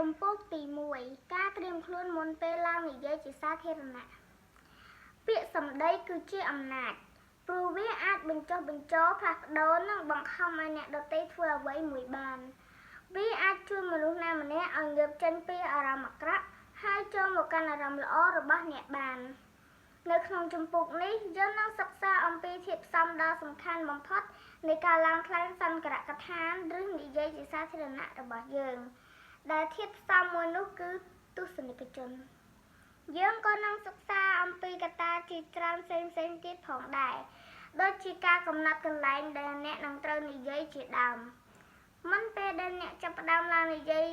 ជំពូកទី1ការត្រៀមខ្លួនមុនពេលឡើងនិយាយជាសាធារណៈពាក្យសម្ដីគឺជាអំណាចព្រោះវាអាចបញ្ចុះបញ្ចូលផ្លាស់ប្ដូរនិងបង្ខំឲ្យអ្នកដទៃធ្វើអ្វីមួយបានវាអាចជួយមនុស្សណាម្នាក់ឲ្យងើបចេញពីអារម្មណ៍អាក្រក់ហើយចូលមកកាន់អារម្មណ៍ល្អរបស់អ្នកបាននៅក្នុងជំពូកនេះយើងនឹងសិក្សាអំពីធាតុផ្សំដ៏សំខាន់បំផុតនៃការឡើងថ្លែងសន្ទរកថាឬនិយាយជាសាធារណៈរបស់យើងដែលធាតុផ្សំមួយនោះគឺទស្សនិកជនយើងក៏នឹងសិក្សាអំពីកត្តាជាច្រើនផ្សេងៗទៀតផងដែរដូចជាការកំណត់កន្លែងដែលអ្នកនឹងត្រូវនិយាយជាដើមមុនពេលដែលអ្នកចាប់ផ្ដើមឡើងនិយាយ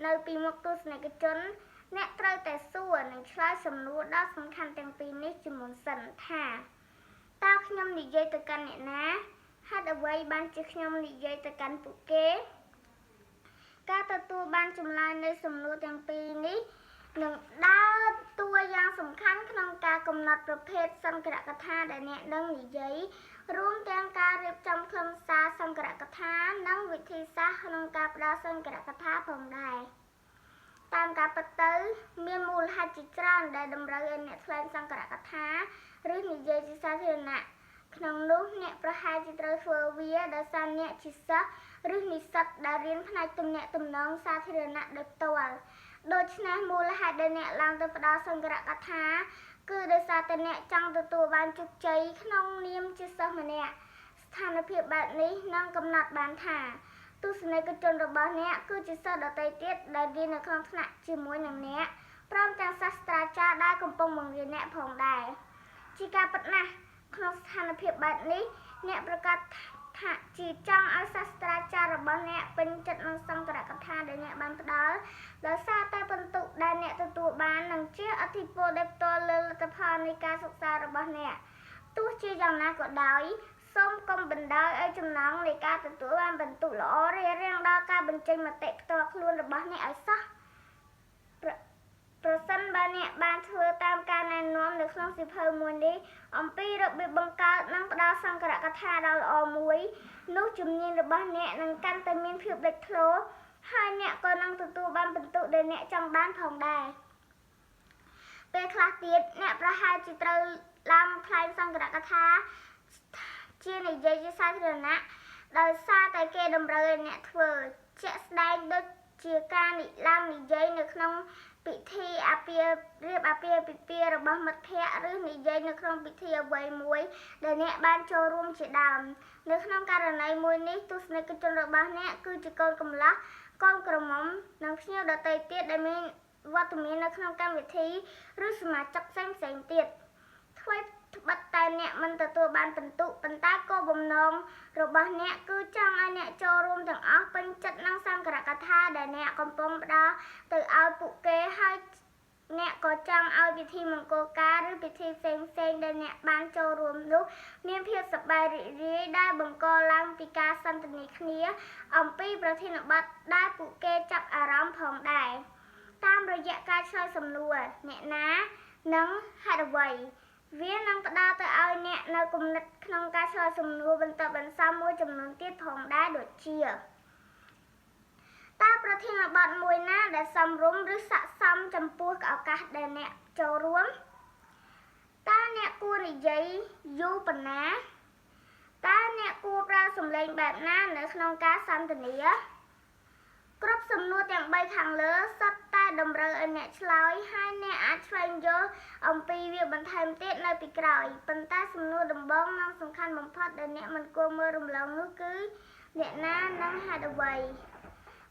នៅពីមុខទស្សនិកជនអ្នកត្រូវតែសួរនិងឆ្លើយសំណួរដ៏សំខាន់ទាំងពីរនេះជាមុនសិនថាតើខ្ញុំនិយាយទៅកាន់អ្នកណាហេតុអ្វីបានជាខ្ញុំនិយាយទៅកាន់ពួកគេការទទួលបានចម្លើយនៃសំណួរទាំងពីរនេះនឹងដើរតួយ៉ាងសំខាន់ក្នុងការកំណត់ប្រភេទសន្ទរកថាដែលអ្នកនឹងនិយាយរួមទាំងការរៀបចំខ្លឹមសារសន្ទរកថានិងវិធីសាស្ត្រក្នុងការផ្ដល់សន្ទរកថាផងដែរតាមការពិតទៅមានមូលហេតុជាច្រើនដែលតម្រូវឲ្យអ្នកថ្លែងសន្ទរកថាឬនិយាយជាសាធារណៈក្នុងនោះអ្នកប្រហែលជាត្រូវធ្វើវាដោយសារអ្នកជាសិស្សឬនិស្សិតដែលរៀនផ្នែកទំនាក់ទំនងសាធារណៈដោយផ្ទាល់ដូច្នេះមូលហេតុដែលអ្នកឡើងទៅផ្ដល់សន្ទរកថាគឺដោយសារតែអ្នកចង់ទទួលបានជោគជ័យក្នុងនាមជាសិស្សម្នាក់ស្ថានភាពបែបនេះនឹងកំណត់បានថាទស្សនិកជនរបស់អ្នកគឺជាសិស្សដទៃទៀតដែលរៀននៅក្នុងថ្នាក់ជាមួយនឹងអ្នកព្រមទាំងសាស្ត្រាចារ្យដែលកំពុងបង្រៀនអ្នកផងដែរជាការពិតណាស់ក្នុងស្ថានភាពបែបនេះអ្នកប្រកាសថាជាចង់ឲ្យសាស្ត្រាចារ្យរបស់អ្នកពេញចិត្តនឹងសន្ទរកថាដែលអ្នកបានផ្ដល់ដោយសារតែពិន្ទុដែលអ្នកទទួលបាននឹងជះឥទ្ធិពលដោយផ្ទាល់លើលទ្ធផលនៃការសិក្សារបស់អ្នកទោះជាយ៉ាងណាក៏ដោយសូមកុំបណ្ដោយឲ្យចំណងនៃការទទួលបានពិន្ទុល្អរារាំងដល់ការបញ្ចេញមតិផ្ទាល់ខ្លួនរបស់អ្នកឲ្យសោះប្រសិនបើអ្នកបានធ្វើតាមការណែនាំនៅក្នុងសៀវភៅមួយនេះអំពីរបៀបបង្កើតនិងផ្ដល់សន្ទរកថាដ៏ល្អមួយនោះជំនាញរបស់អ្នកនឹងកាន់តែមានភាពលេចធ្លោហើយអ្នកក៏នឹងទទួលបានពិន្ទុដែលអ្នកចង់បានផងដែរពេលខ្លះទៀតអ្នកប្រហែលជាត្រូវឡើងថ្លែងសន្ទរកថាជានិយាយជាសាធារណៈដោយសារតែគេតម្រូវឲ្យអ្នកធ្វើជាក់ស្ដែងដូចជាការឡើងនិយាយនៅក្នុងពិធីអាពាហ៍រៀបអាពាហ៍ពិពាហ៍របស់មិត្តភ័ក្តិឬនិយាយនៅក្នុងពិធីអ្វីមួយដែលអ្នកបានចូលរួមជាដើមនៅក្នុងករណីមួយនេះទស្សនិកជនរបស់អ្នកគឺជាកូនកំលោះកូនក្រមុំនិងភ្ញៀវដទៃទៀតដែលមានវត្តមាននៅក្នុងកម្មវិធីឬសមាជិកផ្សេងៗទៀតថ្វីត្បិតតែអ្នកមិនទទួលបានពិន្ទុប៉ុន្តែគោលបំណងរបស់អ្នកគឺចង់ឲ្យអ្នកចូលរួមទាំងអស់ពេញចិត្តនឹងសន្ទរកថាដែលអ្នកកំពុងផ្ដល់ទៅឲ្យពួកគេហើយអ្នកក៏ចង់ឲ្យពិធីមង្គលការឬពិធីផ្សេងៗដែលអ្នកបានចូលរួមនោះមានភាពសប្បាយរីករាយដែលបង្កឡើងពីការសន្ទនាគ្នាអំពីប្រធានបទដែលពួកគេចាប់អារម្មណ៍ផងដែរតាមរយៈការឆ្លើយសំណួរអ្នកណានិងហេតុអ្វីវានឹងផ្ដល់ទៅឲ្យអ្នកនៅគំនិតក្នុងការឆ្លើយសំណួរបន្តបន្សំមួយចំនួនទៀតផងដែរដូចជាតើប្រធានបទមួយណាដែលសមរម្យឬស័ក្តិសមចំពោះឱកាសដែលអ្នកចូលរួមតើអ្នកគួរនិយាយយូរប៉ុណ្ណាតើអ្នកគួរប្រើសំឡេងបែបណានៅក្នុងការសន្ទនាគ្រប់សំណួរទាំង3ខាងលើសុទ្ធតែតម្រូវឲ្យអ្នកឆ្លើយហើយអ្នកអាចឆ្វេងយល់អំពីវាបន្ថែមទៀតនៅពីក្រោយប៉ុន្តែសំណួរដំបូងនិងសំខាន់បំផុតដែលអ្នកមិនគួរមើលរំលងនោះគឺអ្នកណានិងហេតុអ្វី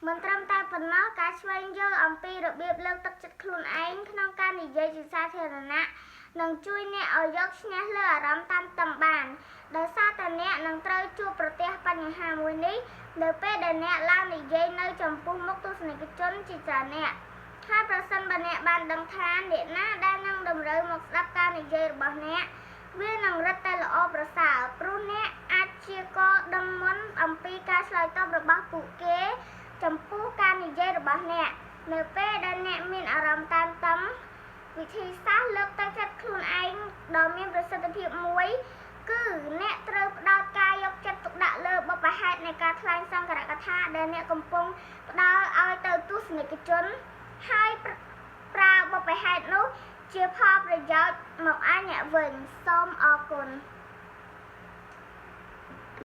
មិនត្រឹមតែប៉ុណ្ណោះការឆ្វេងយល់អំពីរបៀបលើកទឹកចិត្តខ្លួនឯងក្នុងការនិយាយជាសាធារណៈនឹងជួយអ្នកឲ្យយកឈ្នះលើអារម្មណ៍តានតឹងបានដោយសារតែអ្នកនឹងត្រូវជួបប្រទះបញ្ហាមួយនេះនៅពេលដែលអ្នកឡើងនិយាយនៅចំពោះមុខទស្សនិកជនជាច្រើនអ្នកហើយប្រសិនបើអ្នកបានដឹងថាអ្នកណាដែលនឹងតម្រូវមកស្ដាប់ការនិយាយរបស់អ្នកវានឹងរឹតតែល្អប្រសើរព្រោះអ្នកអាចជាកដឹងមុនអំពីការឆ្លើយតបរបស់ពួកគេចំពោះការនិយាយរបស់អ្នកនៅពេលដែលអ្នកមានអារម្មណ៍តានតឹងវិធីសាស្ត្រលើកទឹកចិត្តខ្លួនឯងដ៏មានប្រសិទ្ធភាពមួយគឺអ្នកត្រូវផ្ដោតការយកចិត្តទុកដាក់លើបុព្វហេតុនៃការថ្លែងសន្ទរកថាដែលអ្នកកំពុងផ្ដល់ឲ្យទៅទស្ស និកជន ហើយប្រើបុព្វហេតុនោះជាផលប្រយោជន៍មកឯអ្នកវិញសូមអរគុណ។